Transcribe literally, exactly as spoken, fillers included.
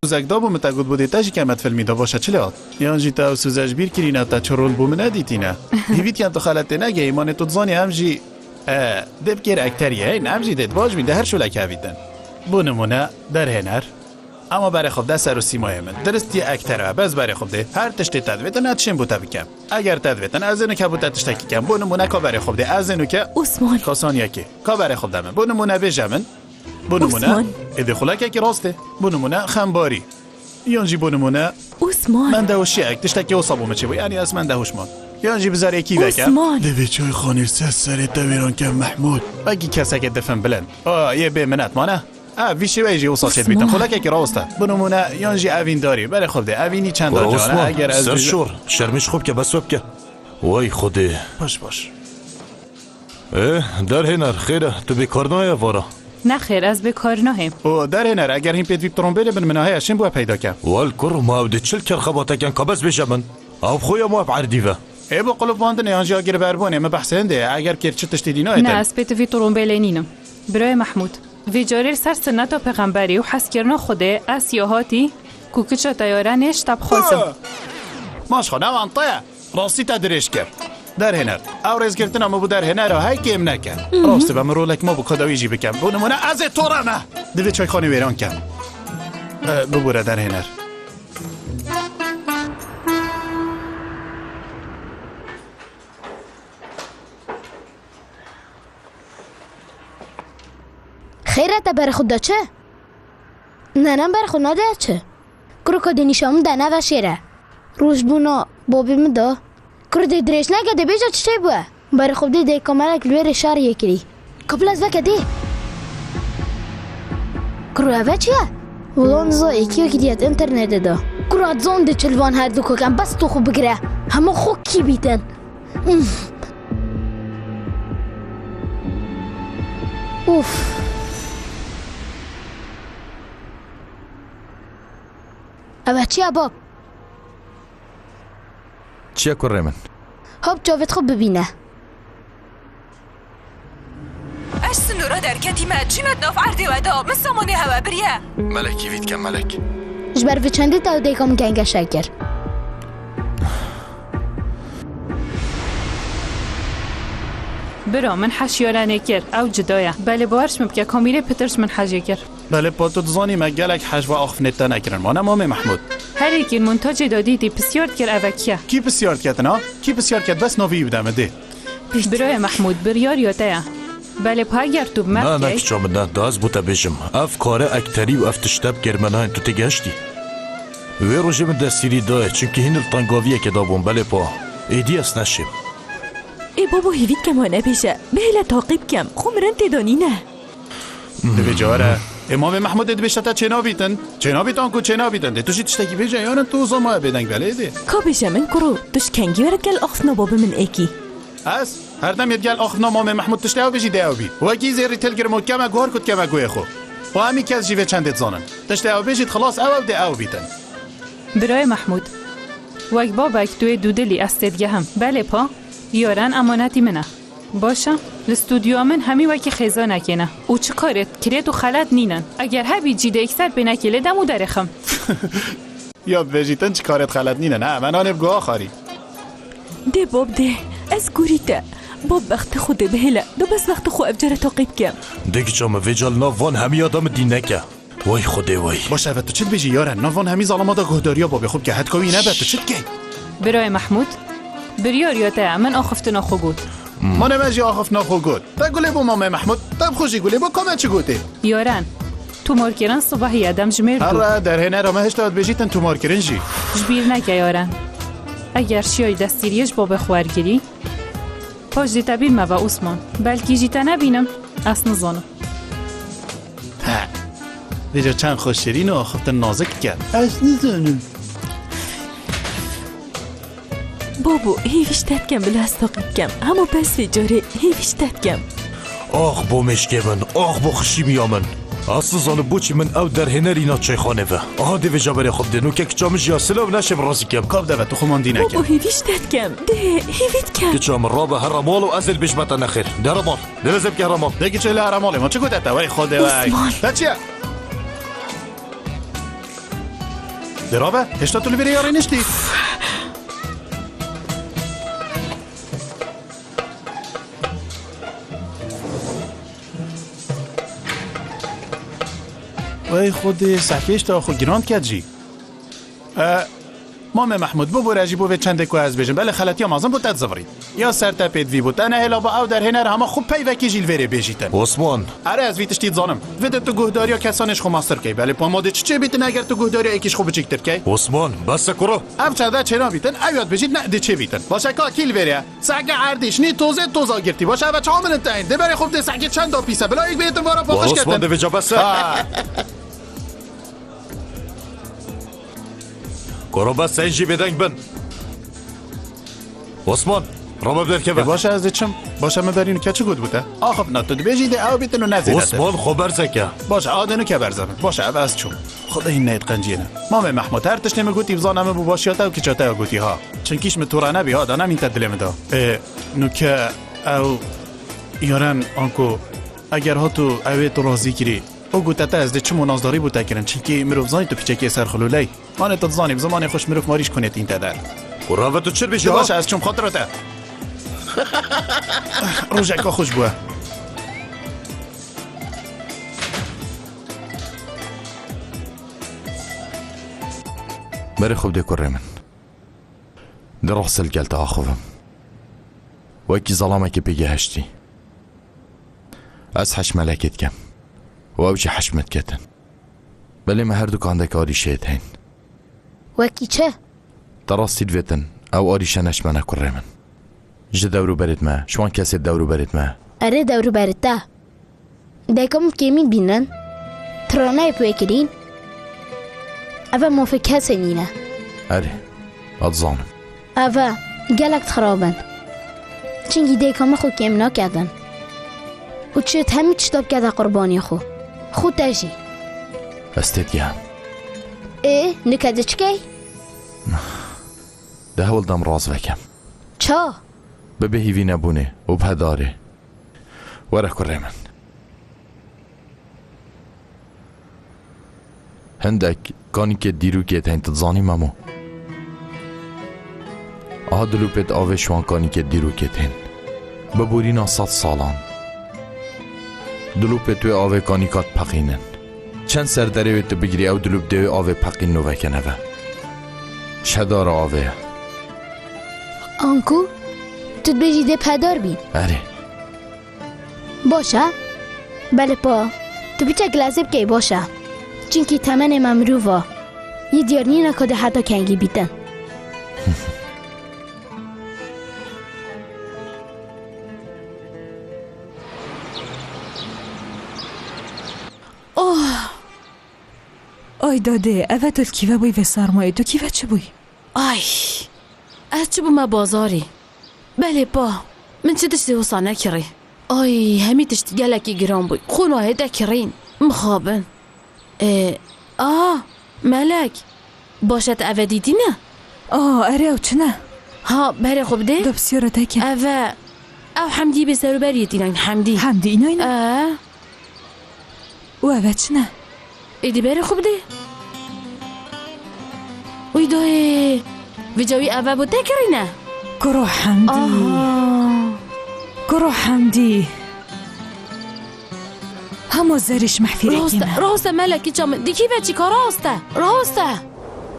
Sozek dabû min te got bû dê te jî kemet filmî de, baş e çi lê hat? Yan jî te ew soze ji bîr kirîne, te çi rol bû min nedîtîne? Hîvî dikem tu xeletê negehî, manê tu dizanî em jî, e, dê bikêr ekteriyê, hey, em jî dê baş bîn, dê her şolek hevîtin. Bû nimûne, derhêner. Ama berê xwe bide ser û sîmayê min. Dirist yê ekter e, bes berê xwe bidê. Her tiştê te divêtin, ez çi bo te bikem. Eger te divêtin, ez ê nuke bo te tiştekî kem. Bû nimûne ka berê xwe bidê, ez ê nuke Osman. Kasan yekê. Ka berê xwe bide min. Bû nimûne bêje min. Bû nimûne, Osman. Êdî xulekekî rast e. Bû nimûne xembarî. Yan jî bû nimûne Osman. Mendehoşiyek, tiştekî wisa bo min çêbû. Yanî ez mendehoş mam. Yan jî bi zerê kî veke. Osman. Divê çayxanê ser serê te wêran kem Mehmûd. Wekî kesekê difin bilind. A, yê bê minet mane. A, vî şêweyê jî wisa çêdibîtin. Osman. Xulekekî rawest e. Bû nimûne yan jî evîndarî. Berê xwe bidê. Evînî çend Wala cana. Osman, Eger ez ser şor. Şermî ji xwe bike, bes we bike. Wey Xwedê. Baş, baş. Ê, derhêner, xêr e, tu bêkar nayê vara? Nexêr, ez bêkar nahêm. Û derhêner, eger hîn pêdivî bi trombêlê bin, min heye, şên bo we peyda kem. Wel kur, ma ew dê çil ker xebateken, ka bes bêje min. Ew bi xwe ya ma bi erdî ve. Ê bo qulipbandinê yan jî agir berbûnê, min behsê hindê ye, eger kêr çi tiştê dî nayê Ne, te. ez pêtivî trombêlê nînim. Birayê Mehmûd, vê carê li ser sinneta pêxemberî û hezkirina Xwedê ez ya hatî ku kiça te Yarenê ji te bixwazim. Maşxo, ne van te ye. Rastî te dirêj kir. Derhêner. Ew rêzgirtina min bo derhênera hey kêm neke. Rastî be min rolek mabû ka dawî jî bikem. Bo nimûne ez ê to re me. Divê çayxanê wêran kem. E, bibûre derhêner. Xêr e te berê xwe de çi? Ne, ne berê xwe nade çi? Kuro ka dê nîşan min de neve şêr e. Rojbûna babê min da. Kuro dê dirêj neke dê bêje çi çê bûye. Berê xwe bidê dê kamerek li wê rê şer yê kirî. Kapil ez veke dê. Kuro eve çi ye? Wala niza êkî yekî diye di internetê de. Kuro ez zan dê çi li van her du koken bes tu xwe bigire. Hema xwe kî bîtin. Uf. Uf. Eve çi ye bab? Çi ye kurê min? Hop çavêt xwe bibîne. Ez sinûra derketîme, çûme di nav erdê we de, min samanê hewe biriye. Melek, hîvî dikem, Melek. Ji ber vê çendê te û dayika min gengeşe kir. Bira, min heş Yarenê kir, ew cuda ye. Belê, bawer ji min bike, kamîrê pitir ji min hejê kir. Belê pa tu dizanî me gelek hej ve axiftinê te nekirin. Mane Mamê Mehmûd. Herêkî li montajê de dîtî pisyar dikir eve kî ye? Kî pisyar diketin ha? Kî pisyar ket bes navî wî bide min dê. Birayê Mehmûd, biryar ya te ye. Belê pa eger tu bi me Na, na bikey. Kiça min ne, da ez bo te bêjim. Ev kare ekterî û ev tişte bi kêr me nayên tu têgehiştî. Wê rojê min destgîrî dayê, çimkî hîn li tengaviyekê de bûm, belê pa. Êdî ez neşêm. Ê babo hêvî dikem we nebêje. Bihêle taqî bikem. Xwe mirin tê de nîne. Divê cara. Ê Mamê Mehmûdê dibêje te çênabîtin. Çênabît anku çênabîtin. Dê tu jî tiştekî bêje, yarin tu zama bêdeng belê dê. Ka bêje min kuro, tu ji kengî were digel axiftina babê min êkî? Ez? Her dem yê digel axiftina Mamê Mehmûd tiştê ew bêjî dê ew bî. Wekî zêrî til girim û dikeme guhar ku dikeme guhê xwe. Û hemî kes jî vê çendê dizanin. Tiştê ew bêjît xilas ew ew dê ew bîtin. Birayê Mehmûd, wek babek tu yê dûdilî ez têdigehim. Belê pa, Yaren emanetî min e. Baş e, li stûdyoya min hemî wekî xêzanekê ne û çi karê kirêt û xelet nînin. Eger hebî cî dê yekser pê nekê lê dem û derêxim. Ya bibêjîtin çi karêt xelet nînin, he, me nanê bi guha xwarî. Dê bab dê, ez gorî te. Bab bextê xwe dê bihêle, do bes bextê xwe ev care taqî bikem. Dê kiça min vê ca li nav van hemiya de min dî neke. Wey Xwedê wey. Baş e, ve tu çi dibêjî Yaren? Nav van hemî zalama de guhdariya babê xwe bike. Hetka wî nebe, tu çi dikey? Birayê Mehmûd, biryar ya te ye, min axiftina xwe got. Manê me jî axiftina xwe got. Te gulê bo Mamê Mehmûd, te bi xwe jî gulê bo, ka me çi gotê? Yaren, tomarkirin sibehî ye, demjimêr du. Herre, derhênera me hişta dibêjîtin tomarkirin jî. Ji bîr neke Yaren. Eger şiyayî destgîriyê ji babê xwe wergirî, paş dê te bîr me ve Osman. Belkî jî te nebînim, ez nizanim. He. Vêca çend xweş şirîn û axiftin nazik dike. Ez nizanim. Babo, hêvî ji te dikem bila ez taqî bikem. Hema bes vê carê hêvî ji te dikem. Ax bo mêşkê min, ax bo xişîmiya min. Ez nizanim boçî min ew derhênerî na çayxanê ve. Aha dê vêca berê xwe bidê. Nûke kiça min jî ya silav neşêm razî kem. Ka bide ve tu xwe mandî neke. Babo, hêvî ji te dikem. Dê, hêvî dikem. Kiça min rabe here mal û ez ê dibêjime te nexêr. De here mal. Dê lezem ke here mal. Dê kiçê le here malê ma. Çi gote te? Wey Xwedê wey. Osman. Te çi ye? Dê rabe, hêşta tu li vêrê ya rê niştî. Wey xwedê, sehkê hêşta xwe giran diket jî. E, Mamê Mehmûd, bibûre jî bo vê çendê ku ez bêjim, belê xeletiya mezin bo te dizivirî. Ya ser te pêdivî bû, te nehêla bo ew derhêner hema xwe peyvekê jî li vêrê bêjîtin. Osman! Erê, ez vî tiştî dizanim. Divê tu guhdariya kesanê ji xwe meztir bikey. Belê pa ma dê çi çêbîtin eger tu guhdariya êkî ji xwe biçîktir bikey? Osman, bes e kuro. Ev çende çênabîtin, ew ya dibêjît ne dê çêbîtin. Baş e ka kî li vêrê ye? Sehke erdî, şinî tozê toza girtî. Baş e, eve çawa min teyn? Dê berê xwe bidê sehkê çend da pîs e? Bila yek bêtin vara paqij ketin. Osman, dê vêca bes e. Ha. Kuro bes, sen jî bêdeng bin. Osman, rabe derkeve. E, baş e, ez diçim. Baş e, me berî nûke çi got bû te? Axiftina tu dibêjî dê ew bîtin û ne zêdetir. Osman, xwe berzeke. Baş e, a dê nûke berzebin. Baş e, ev ez çûm. Xwedê hîn neyê diqenciyêne. Mamê Mehmûd, her tiştê min gotî bizana min bo başiya te û kiça te ya gotî ha. Çinkî ji min tûre nebî ha, da nemîn te dilê min da. E, nûke ew Yaren anku eger hat û ew ê tu razî kirî, û gote te ez dê çim û nazdarî bo te kirin, çinkî mirov zanî tu piçekî yê ser xilûley. Anê tu dizanî, bi zimanê xweş mirov marî ji kunê tîn te der. Û rave tu çi dibêjî ha? Baş e, ez çûm xatir te. Rojeka xweş bû. Berê xwe bidê kurê min. Di rastî li gel te axivim. Wekî zelamekî pê gehiştî. Ez heş melekê dikem. Û ew jî heş min diketin. Belê me herdukan dek arîşeyê heyîn. Wekî çi? Te rastî divêtin, ew arîşe neşmene kurê min. Ji dewrûberêt me, ji wan kesê dewrûberêt me. Erê dewrûberê te. Dayika min kêmî bînin. Tiraneyê bi wê kirîn. Eve mafê kesê nîne. Erê, ez dizanim. Eve gelek xirab in. Çinkî dayika min xwe kêm nakedin. Û çêt hemî tişta bikete qurbaniyê xwe. Xwe te jî. Ez têdigihim. Ê, nûke dê çi key? Dê hewl dem rast vekem. Ça? Bibe hîvînebûnê û bi hedarê. Were kurê min. Hindek kanîkê dîrokê heyîn, tu dizanî Memo? Aha dilûpêt avê ji wan kanîkê dîrokê heyîn. Bi borîna sed salan. Dilûpêt wê avê kanîka dipeqînin. Çend ser derê wê tu bigirî, ew dilûp dê wê avê peqîn nû veke neve. Ji hedara avê ye. Anku, tu dibêjî dê bi hedar bîn? Erê. Baş e. Belê pa, tu piçek lezê bikey baş e. Çinkî temenê me mirov a. Yê diyar nîne ka dê heta kengî bîtin. Oh! Ay dadê, eve tu li kîve bûyî vê sarmayê? Tu kîve çi bûyî? Ay! Ez çi bûme bazarî? Belê pa, min çi tiştê wisa nekirî. Ay, hemî tişt gelekî giran bûy. Xwe nahête kirîn. Mixabin. Ê, a, Melek. Baş e, te eve dîtîne? A, erê, ew çi ne? Ha, berê xwe bidê. Dopsiyora te ke. Eve, ew Hemdî bê serûberiyê tînayîn, Hemdî. Hemdî înayîne? Ee. Û eve çi ne? Êdî berê xwe bidê. Wî dayê. Vêca wî eve bo te kirîne? Kuro Hemdî. Aha. Kuro Hemdî. Hema zerê ji mehfîrê kêm e. Rast e, rast e, Melek, kiça min. Dikî ve çîka, rast e. Rast e.